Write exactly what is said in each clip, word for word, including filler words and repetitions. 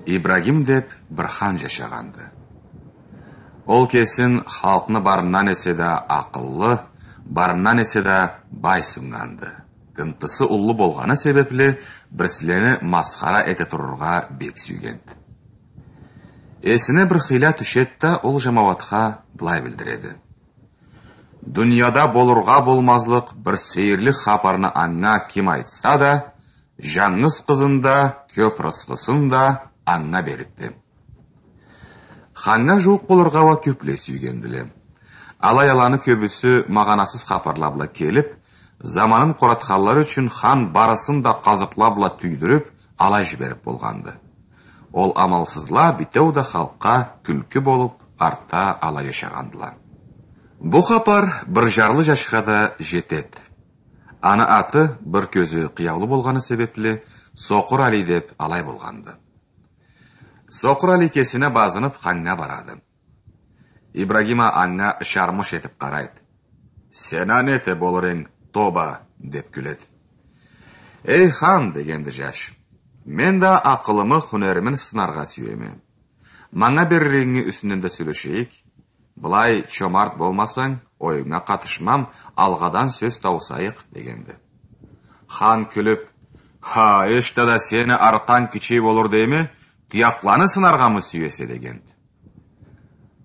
Ибрагим деп бир хан жашагъанды. Ол кесин халкъны барындан эсе да акъыллы, барындан эсе да бай суннганды. Гынтысы уллу болгъаны себепли, бирсилени масхара эте турургъа бек сюйгенди. Эсине бир хыйла тюшеди да, ол жамауатха былай билдиреди: «Дунияда болургъа болмазлыкъ бир сейирлик хапарны анга ким айтса да, жангыз къызын да, кёп рысхысын да анга берикди». Ханнга жууукъ болургъа уа кёплей сюйгендиле. Алай аланы кёбюсю магъанасыз хапарла бла келип, заманын къоратханлары ючюн хан барысын да къазыкъла бла тюйдюрюп, алай жиберип болгъанды. Ол амалсызла битеу да халкъгъа кюлкю болуп, артда алай жашагъандыла. Бу хапар бир жарлы жашха да жетеди. Аны аты, бир кёзю къыяулу болгъаны себепли, Сокъур Али деп алай болгъанды. Сокъур Али кесине базынып ханнга барады. Ибрагим а анга ышармыш этип къарайды. «Сен а не эте болур эдинг, тоба?» — деп кюледи. «Эй хан, — дегенди жаш, — мен да акъылымы, хунеримин сынаргъа сюеме. Манга бериригинги юсюнден да сёлешейик. Былай чомарт болмасанг, оюнга къатышмам, алгъадан сёз таусайыкъ», — дегенди. Хан кюлюп: «Ха, эшта да сени аркъанг кичи болур дейме, туякъланы сынаргъамы сюесе?» — дегенди.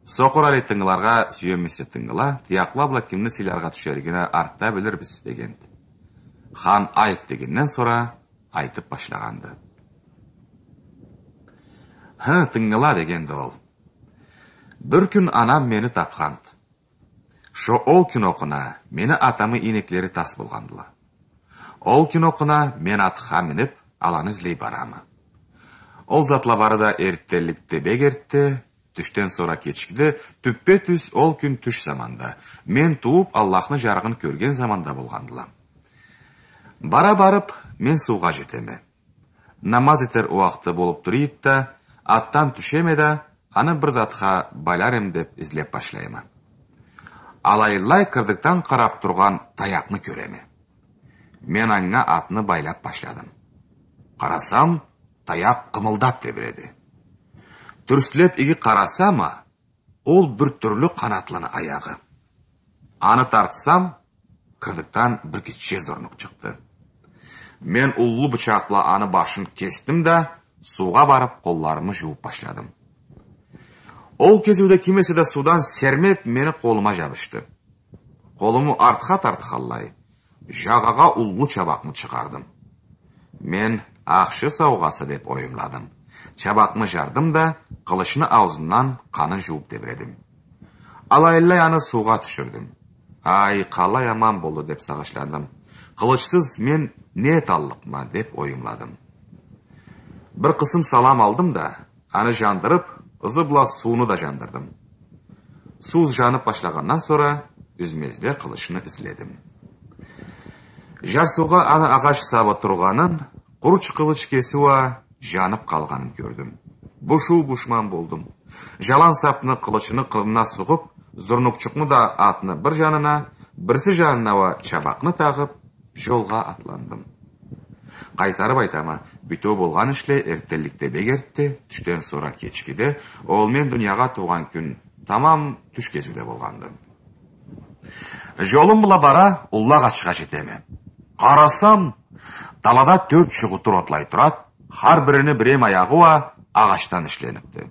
Сокъур Али тынгыларгъа сюеммисе тынгыла, туякъла бла кимни сыйларгъа тюшеригин а артда билирбиз, — дегенди. Хан айт дегенден сора айтып башлагъанды. Хы, тынгыла, — дегенди ол. — Бир кюн анам мени тапханды. Шо ол кюн окъуна мени атамы ийнеклери тас болгъандыла. Ол кюн окъуна мен атха минип, аланы излей барама. Ол затла бары да эртденликде бек эртде, тюшден сора кечгиде, тюппе-тюз ол кюн тюш заманда, мен туууп, Аллахны жарыгъын кёрген заманда болгъандыла. Бара барып, мен суугъа жетеме. Намаз этер уакъты болуп тура эди да, атдан тюшеме да, аны бир затха байлар эм деп излеп башлайма. Алайлай кырдыкдан къарап тургъан таякъны кёреме. Мен анга атны байлап башладым. Къарасам, таякъ къымылдап тебиреди. Тюрслеп иги къарасам а, ол бир тюрлю къанатлыны аягъы. Аны тартсам, кырдыкдан бир гитче зурнук чыкъды. Мен уллу бычакъ бла аны башын кесдим да, суугъа барып, къолларымы жууп башладым. Ол кезиуде ким эсе да суудан сермеп, мени къолума жабышды. Къолуму артха тартханлай, жагъагъа уллу чабакъны чыгъардым. Мен ахшы саугъасы деп оюмладым. Чабакъны жардым да, къылычны аузундан къанын жууп тебиредим. Алайлай аны суугъа тюшюрдюм. Ай, къалай аман болду деп сагъышландым. Къылычсыз мен не эталлыкъма деп оюмладым. Бир къысым салам алдым да, аны жандырып, ызы бла сууну да жандырдым. Суу жанып башлагъандан сора, юзмезде къылычны изледим. Жарсыугъа аны агъач сабы тургъанын, къуруч къылыч кеси уа жанып къалгъанын кёрдюм. Бушуу-бушман болдум. Жалан сапны къылычны къырына сугъуп, зурнукчукъну да атны бир жанына, бирси жанына уа чабакъны тагъып, жолгъа атландым. Къайтарып айтама, бютеу болгъан ишле эртденликде бек эртде, тюшден сора кечгиде, ол мен дуниягъа туугъан кюн тамам тюш кезиуде болгъанды. Жолум бла бара, уллу агъачха жетеме. Къарасам, далада тёрт жугъутур отлай турады, хар бирини бирем аягъы уа агъачдан ишленипди.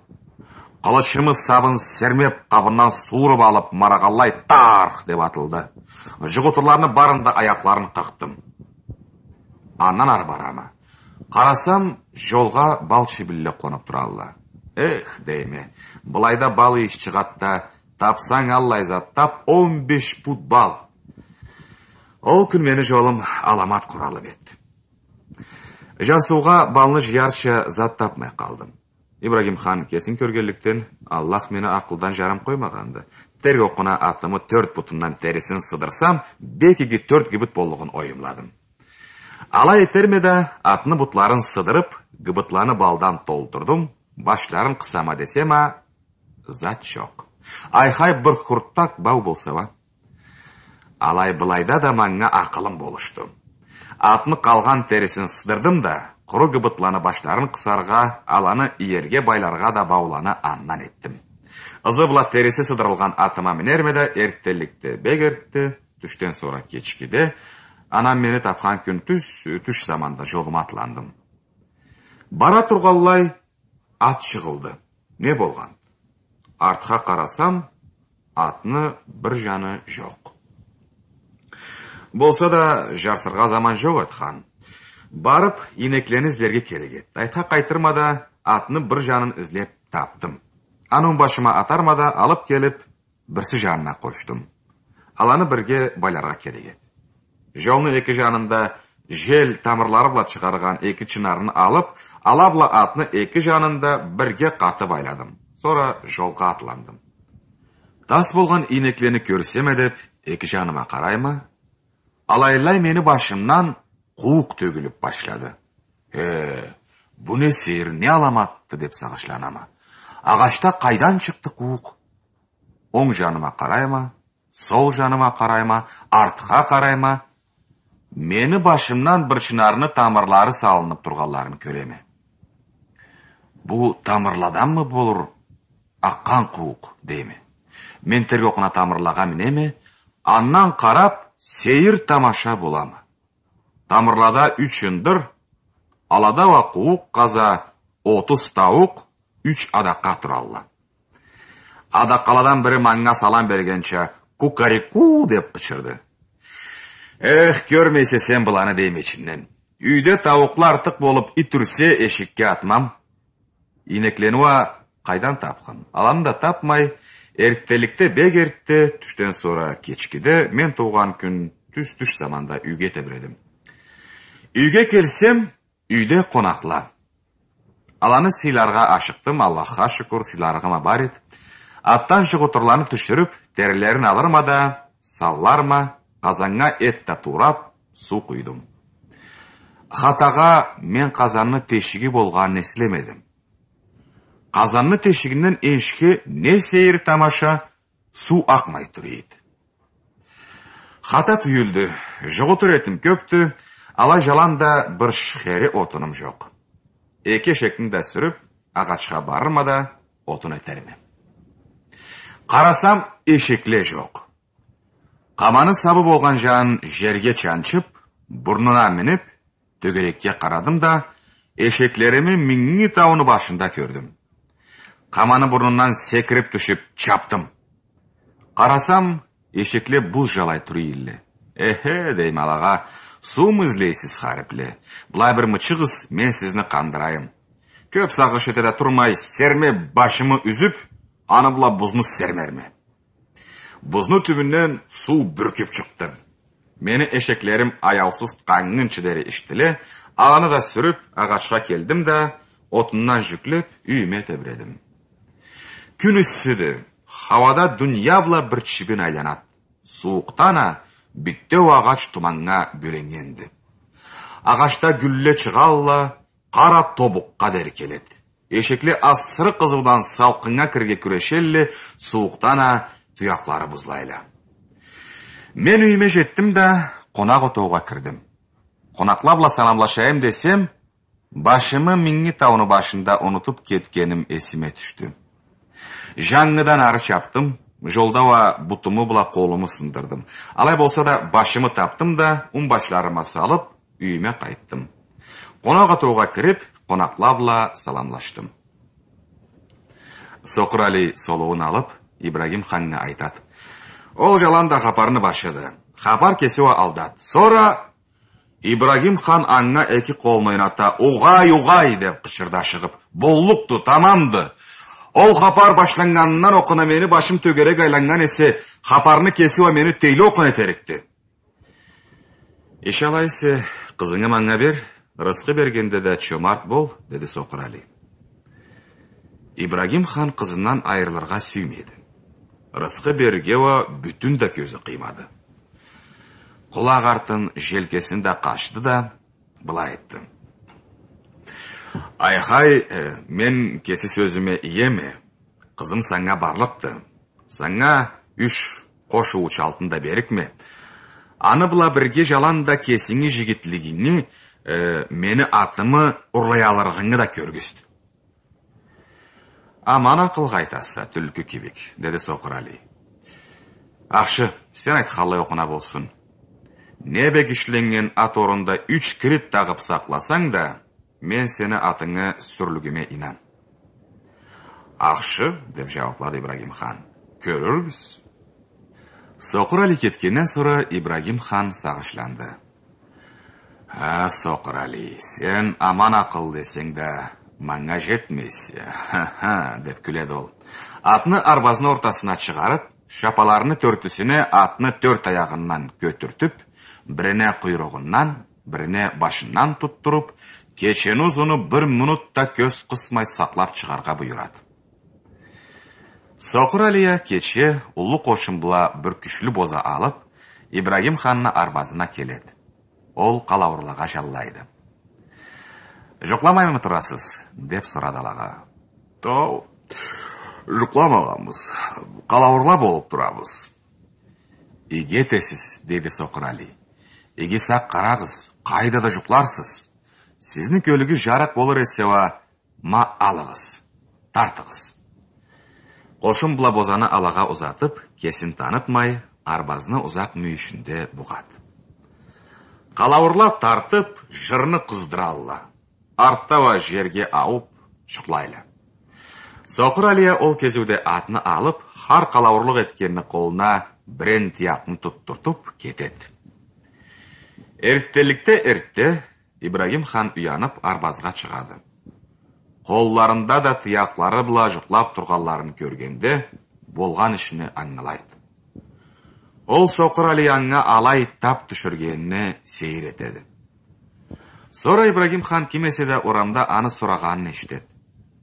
Къылычымы сабын сермеп, къабындан сууруп алып, марагъаллай тарх деп атылды. Жугъутурланы барыны да аякъларын къыркъдым. Андан ары барама. Къарасам, жолгъа бал чибинле къонуп туралла. Эх, дейме, былайда бал ийис чыгъады да, тапсанг аллай зат тап, он беш пут бал. Ол кюн мени жолум аламат къуралып эди. Жарсыугъа балны жыярча зат тапмай къалдым. Ибрагим хан кесин кёргенликден, Аллах мени акъылдан жарым къоймагъанды. Терк окъуна атымы тёрт бутундан терисин сыдырсам, бек иги тёрт гибит боллугъун оюмладым. Алай этерме да, атны бутларын сыдырып, гибитланы балдан толтурдум, башларын къысама десем а, зат жокъ. Ай-хай, бир хуртдакъ бау болса уа. Алай-былайда да манга акъылым болушду. Атны къалгъан терисин сыдырдым да, къуру гыбытланы башларын къысаргъа, аланы иерге байларгъа да бауланы андан этдим. Ызы бла териси сыдырылгъан атыма минерме да, эрттенликде бек эртте, тюшден сора кечгиде, анам мени тапхан кюн тюз тюш заманда жолума атландым. Бара тургъанлай ат жыгъылды. Не болгъан? Артха къарасам, атны бир жаны жокъ. Болса да, жарсыргъа заман жокъ эди, хан. Барып, ийнеклени излерге керек эди. Айтха къайтырма да, атны бир жанын излеп тапдым. Аны онбашыма атарма да, алып келип, бирси жанына къошдум. Аланы бирге байларгъа керек эди. Жолну эки жанында жел тамырлары бла чыгъаргъан эки чынарны алып, ала бла атны эки жанын да бирге къаты байладым. Сора жолгъа атландым. Тас болгъан ийнеклени кёрсеме деп, эки жаныма къарайма, алайлай мени башымдан къууукъ тёгюлюп башлады. «Э, бу не сейир, не аламатды?» — деп сагъышланама. Агъачда къайдан чыкъды къууукъ? Онг жаныма къарайма, сол жаныма къарайма, артха къарайма. Мени башымдан бир чынарны тамырлары салынып тургъанларын кёреме. «Бу тамырладанмы болур акъгъан къууукъ?» — дейме. Мен терк окъуна тамырлагъа минеме, андан къарап, сейир тамаша болама. Тамырлада юч ындыр, алада уа къууукъ къаза, отуз тауукъ, юч адакъа туралла. Адакъаладан бири манга салам бергенча, «Кукареку!» деп къычырды. «Эх, кёрмейсе сен быланы», — дейме ичимден. «Юйде тауукъла артыкъ болуп, ит юрсе, эшикге атмам». Ийнеклени уа къайдан тапхын? Аланы да тапмай, эрттенликде бек эртте, тюшден сора кечгиде, мен туугъан кюн тюз тюш заманда юйге тебиредим. Юйге келсем, юйде къонакъла. Аланы сыйларгъа ашыкъдым, Аллахха шукур, сыйларыгъым а бар эди. Атдан жугъутурланы тюшюрюп, терилерин алырма да, салларма, къазаннга эт да туурап, суу къуйдум. Хатагъа мен къазанны тешиги болгъанын эслемедим. Къазанны тешигинден энишге не сейир тамаша, суу акъмай тура эди. Хата тюйюлдю. Жугъутур этим кёпдю, алай жаланда бир шхери отунум жокъ. Эки эшекни да сюрюп, агъачха барырма да, отун этерме. Къарасам, эшекле жокъ. Къаманы сабы болгъан жанын жерге чанчып, бурнуна минип, тёгерекге къарадым да, эшеклерими Минги тауну башында кёрдюм. Къаманы бурнундан секирип тюшюп, чапдым. Къарасам, эшекле буз жалай тура эдиле. «Эхе, — дейме алагъа, — сууму излейсиз, харипле? Былай бир мычыгъыз, мен сизни къандырайым». Кёп сагъыш эте да турмай, серме башымы юзюп, аны бла бузну сермерме. Бузну тюбюнден суу бюркюп чыкъды. Мени эшеклерим аяусуз къаннгынчы дери ичдиле, аланы да сюрюп, агъачха келдим да, отундан жюклеп, юйюме тебиредим. Кюн иссиди, хауада дуния бла бир чибин айланады. Сууукъдан а битеу агъач туманнга бёленнгенди. Агъачда гюлле чыгъалла, къар а тобукъгъа дери келеди. Эшекле асыры къызыудан салкъыннга кирирге кюрешелле, сууукъдан а туякълары бузлайла. Мен юйюме жетдим да, къонакъ отоугъа кирдим. Къонакъла бла саламлашайым десем, башымы Минги тауну башында унутуп кетгеним эсиме тюшдю. Жангыдан ары чапдым, жолда уа бутуму бла къолуму сындырдым. Алай болса да, башымы тапдым да, унбашларыма салып, юйюме къайтдым. Къонакъ отоугъа кирип, къонакъла бла саламлашдым. Сокъур Али солууун алып, Ибрагим ханнга айтады: «Ол жаланда хапарны башыды. Хапар кеси уа алдады». Сора Ибрагим хан анга эки къолун ойната: «Угъай, угъай!» — деп къычырды ашыгъып. «Боллукъду, тамамды. Ол хапар башланнганындан окъуна мени башым тёгерек айланнган эсе, хапарны кеси уа мени тейле окъуна этерикди». «Иш алай эсе, къызынгы манга бер, рысхы бергенде да чомарт бол», — деди Сокъур Али. Ибрагим хан къызындан айырылыргъа сюймеди. Рысхы берирге уа бютюн да кёзю къыймады. Къулакъ артын, желкесин да къачды да, былай айтды: «Айхай, э, мен кеси сёзюме иеме, къызым санга барлыкъды. Санга юч къош ууч алтын да берикме. Аны бла бирге жаланда кесинги жигитлигинги э, мени атымы урлай аллыгъынгы да кёргюзт. «Аман акъылгъа айтаса, тюлкю кибик», — деди Сокъур Али. «Ахшы, сен айтханлай окъуна болсун. Не бек ишленнген ат орнунда юч кирит тагъып сакъласанг да, мен сени атынгы сюрлюгюме ийнан». «Ахшы», — деп жууаплады Ибрагим хан. «Кёрюрбюз». Сокъур Али кетгенден сора Ибрагим хан сагъышланды. «Ха, Сокъур Али, сен аман акъыл десенг да, манга жетмейсе. Ха-ха», — деп кюледи ол. Атны арбазны ортасына чыгъарып, шапаларыны тёртюсюне атны тёрт аягъындан кётюртюп, бирине къуйругъундан, бирине башындан тутдуруп, кечени узуну бир минут да кёз къысмай сакълап чыгъаргъа буюрады. Сокъур Алия кече уллу къошун бла бир кючлю боза алып, Ибрагим ханны арбазына келеди. Ол къалауурлагъа жаллайды. «Жукъламаймы турасыз?» — деп сорады алагъа. «Хау, жукъламагъанбыз. Къалаууурла болуп турабыз». «Иги этесиз», — деди Сокъур Али. «Иги сакъ къарагъыз, къайда да жукъларсыз. Сизни кёлюгюз жарыкъ болур эсе уа, ма алыгъыз, тартыгъыз». Къошун бла бозаны алагъа узатып, кесин танытмай, арбазны узакъ мюйюшюнде бугъады. Къалаууурла тартып, жырны къыздыралла. Артда уа жерге аууп, жукълайла. Сокъур Алия ол кезиуде атны алып, хар къалауурлукъ этгенни къолуна бирен тыякъны тутдуртуп кетеди. Эртденликде эртде Ибрагим хан уянып, арбазгъа чыгъады. Къолларында да тыякълары бла жукълап тургъанларын кёргенде, болгъан ишни ангылайды. Ол Сокъур Али анга алай тап тюшюргенине сейир этеди. Сора Ибрагим хан ким эсе да орамда аны сорагъанын эшитеди.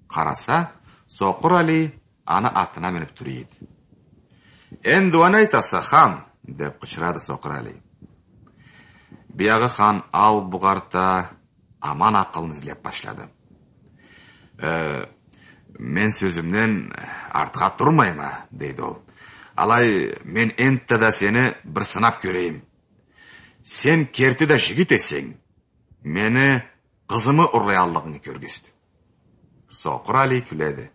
Къараса, Сокъур Али аны атына минип тура эди. «Энди уа не айтаса, хан?» — деп къычырады Сокъур Али. Биягъы хан ал бугъарта, аман акъылын излеп башлады. «Э, мен сёзюмден артха турмайма», — дейди ол. «Алай, мен энтта да сени бир сынап кёрейим. Сен керти да жигит эсенг, мени къызымы урлай аллыгъынгы кёргюзт». Сокъур Али кюледи.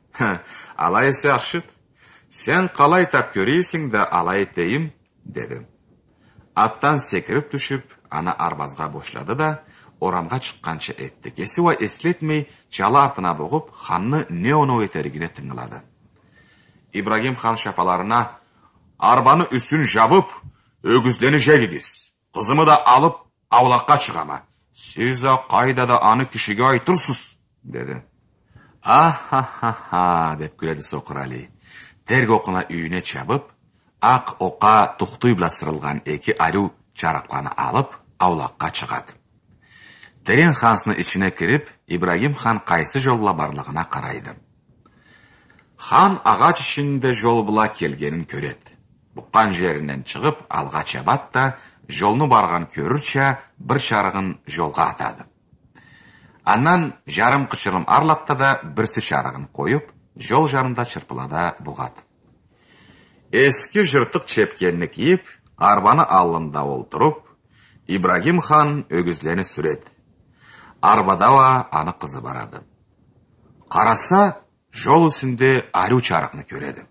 «Алай эсе, ахшыды. Сен къалай тап кёресенг да, алай этейим», — деди. Атдан секирип тюшюп, аны арбазгъа бошлады да, орамгъа чыкъгъанча этди. Кеси уа эслетмей, чала артына бугъуп, ханны не оноу этеригине тынгылады. Ибрагим хан шапаларына: «Арбаны юсюн жабып, ёгюзлени жегигиз. Къызымы да алып, аулакъгъа чыгъама. Сиз а къайда да аны кишиге айтырсыз», — деди. «Ахахаха», — деп кюледи Сокъур Али. Терк окъуна юйюне чабып, акъ окъа тухтуй бла сырылгъан эки ариу чарыкъланы алып, аулакъгъа чыгъады. Терен хансны ичине кирип, Ибрагим хан къайсы жол бла барлыгъына къарайды. Хан агъач ичинде жол бла келгенин кёреди. Букъгъан жеринден чыгъып, алгъа чабады да, жолну баргъан кёрюрча, бир чарыгъын жолгъа атады. Андан жарым къычырым арлакъда да бирси чарыгъын къоюп, жол жанында чырпыла да бугъады. Эски жыртыкъ чепкенни кийип, арбаны аллында олтуруп, Ибрагим хан ёгюзлени сюреди. Арбада уа аны къызы барады. Къараса, жол юсюнде ариу чарыкъны кёреди.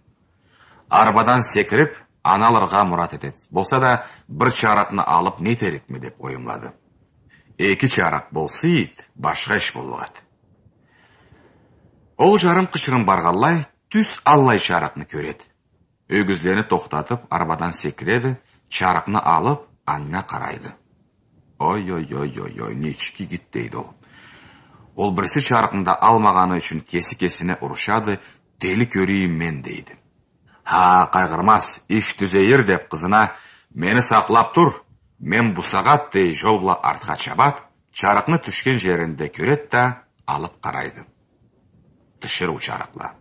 Арбадан секирип, аны алыргъа мурат этеди. Болса да, бир чарыкъны алып не этерикме деп оюмлады. Эки чарыкъ болса эди, башха иш боллукъ эди. Ол жарым къычырым баргъанлай, тюз аллай чарыкъны кёреди. Ёгюзлени тохтатып, арбадан секиреди, чарыкъны алып, анга къарайды. «Ой-ой-ой-ой-ой, нечик игит», — дейди ол. «Ол бирси чарыкъны да алмагъаны ючюн кеси-кесине урушады, дели кёрюйюм мен», — дейди. «Ха, къайгъырмаз, иш тюзейир», — деп къызына: «Мени сакълап тур, мен бусагъатдей жол бла артха чабады, чарыкъны тюшген жеринде кёреди да, алып къарайды. Тиширыу чарыкъла».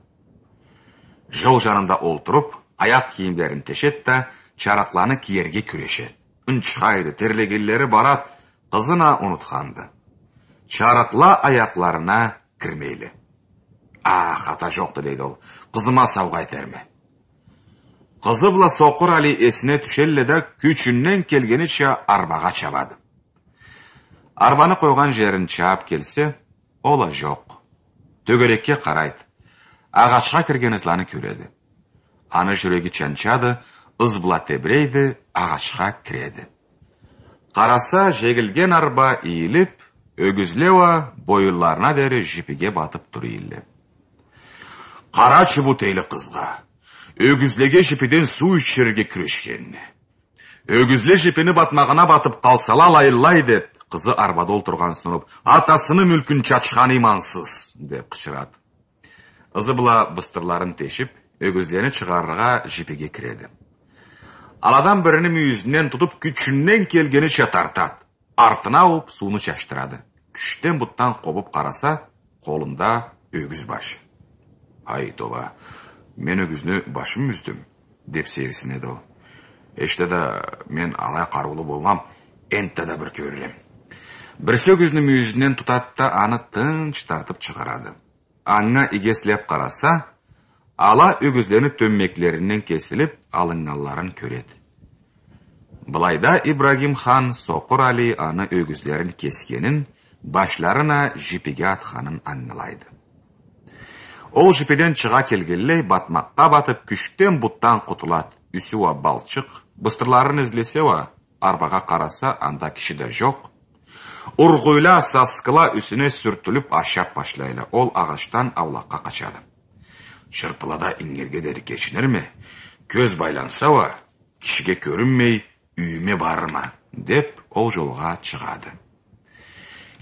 Жол жанында олтуруп, аякъ кийимлерин тешеди да, чарыкъланы киерге кюрешеди. Ынчхайды, терлегенлери барады, къызын а унутханды. Чарыкъла аякъларына кирмейле. «А, хата жокъду», — дейди ол. «Къызыма саугъа этерме». Къызы бла Сокъур Али эсине тюшелле да, кючюнден келгенича арбагъа чабады. Арбаны къойгъан жерин чабып келсе, ол а жокъ. Тёгерекге къарайды. Агъачха кирген ызланы кёреди. Аны жюреги чанчады, ыз бла тебирейди, агъачха киреди. Къараса, жегилген арба ийилип, ёгюзле уа боюнларына дери жипиге батып тура эдиле. «Къарачы бу тели къызгъа, ёгюзлеге жипиден суу ичирирге кюрешгенине. Ёгюзле жипини батмагъына батып къалсала алайлылай», — деп, къызы арбада олтургъан сунуп: «Атасыны мюлкюн чачхан имансыз!» — деп къычырады. Ызы бла быстырларын тешип, ёгюзлени чыгъарыргъа жипиге киреди. Аладан бирини мюйюзюнден тутуп, кючюнден келгенича тартады. Артына ауып, сууну чачдырады. Кючден бутдан къобуп къараса, къолунда ёгюз башы. «Ай, тоба, мен ёгюзню башын юздюм», — деп сейирсинеди ол. «Эшта да мен алай къарыулу болмам, энтта да бир кёрюрем». Бирси ёгюзню мюйюзюнден тутады да, аны тынч тартып чыгъарады. Анга игеслеп къараса, ала ёгюзлени тёммеклеринден кесилип алыннганларын кёреди. Былайда Ибрагим хан Сокъур Али аны ёгюзлерин кесгенин, башларын а жипиге атханын ангылайды. Ол жипиден чыгъа келгенлей, батмакъгъа батып, кючден бутдан къутулады. Юсю уа балчыкъ, быстырларын излесе уа, арбагъа къараса, анда киши да жокъ. Ургъуйла, саскыла юсюне сюртюлюп ашап башлайла. Ол агъачдан аулакъгъа къачады. «Чырпылада ингирге дери кечинирме, кёз байланса уа, кишиге кёрюнмей, юйюме барырма», — деп, ол жолгъа чыгъады.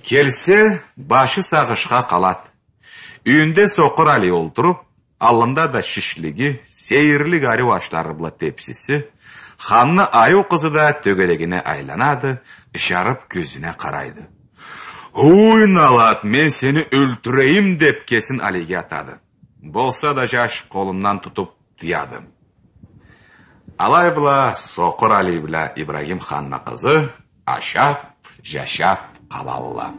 Келсе, башы сагъышха къалады. Юйюнде Сокъур Али олтуруп, аллында да шишлиги, сейирлик ариу ашлары бла тепсиси, ханны ариу къызы да тёгерегине айланады, ышарып кёзюне къарайды. «Уй, налат, мен сени ёлтюрейим», — деп, кесин Алиге атады. Болса да жаш къолундан тутуп тыяды. Алай бла Сокъур Али бла Ибрагим ханны къызы ашап, жашап къалалла.